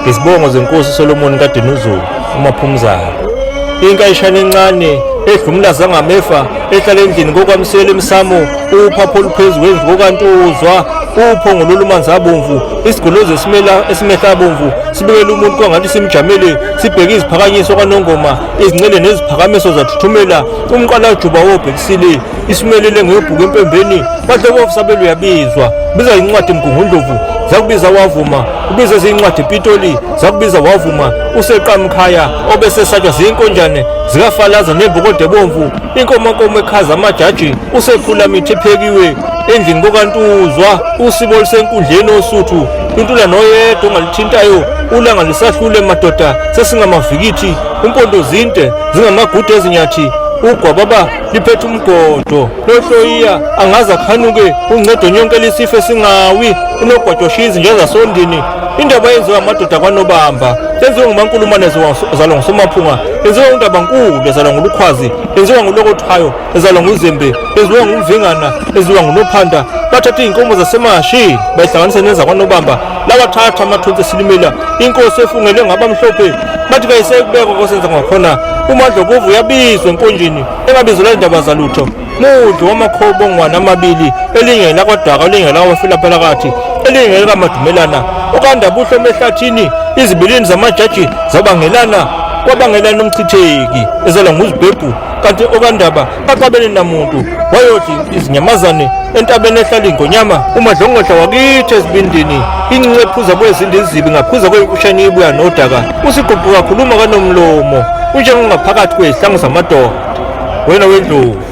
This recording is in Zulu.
Ngizibongo zenkosi Solomon kaDinuzulu uMaphumzana. Inkayishana encane edlumlaza ngamefa ehlala endlini kokwamsela emsamo uphapho oluphezu kwendlu kokantuzwa uphongo lolumanzi abomvu isigolozi esimela esimehla abomvu sibukela umuntu kwangathi simjamele sibheke iziphakanyiso kwanongoma izincele neziphakamiso zathuthumela umqalajuba wobhekisile isimelele ngebhuku empembeni badlobovu sabelo uyabizwa biza incwadi mgungundlovu zakubiza wavuma ubize ezincwadi epitoli zakubiza wavuma useqamkhaya obesesatshwa zinkonjane zikafalaza nembokodo ebomvu inkomankomo ekhaza amajaji usephula mithi ephekiwe endlini kokantuzwa usibo olusenkundleni osuthu luntula noyedwa ongalithintayo ulanga lisahlule madoda sesingamavikithi umpondo zinte zingamagudu ezinyathi ugwababa liphethe umgodo lohloyiya angaze akhanuke uncedo nyonke lisife singawi unogwajo shizi njezasondini indaba yenziwa amadoda kwanobamba yenziwa ngumankulumane ezalwa ngusomaphunga yenziwa undabankulu ezalwa ngulukhwazi yenziwa ngulokothwayo ezalwa nguzembe yenziwa ngumvingana yenziwa ngunophanda bathatha iy'nkomo zasemashini bayihlanganise nezakwanobamba lawathatha amathunzi esilimela inkosi efungelwe ngabamhlophe bathi kayisekubekwa kosenza ngakhona umadlokovu uyabizwa enkonjeni engabizelwa indaba zalutho mudli wamakhobongwana amabili elinye lakwadaka elinye lakwafilaphakathi elinye likamadumelana ukandabuhle emehlathini izibilini zamajaji zabangelana kwabangelana umchitheki ezalwa nguzibhebhu kanti okandaba axabene namuntu wayodla izinyamazane entabeni ehlala ingonyama umadlongodla wakithi ezibindini incinci ephuza kwezindi izibi ngaphuza kweyikushani ibuya nodaka usiququka khuluma kanomlomo unjengongaphakathi kwezihlangu zamadoda wena wendlovu.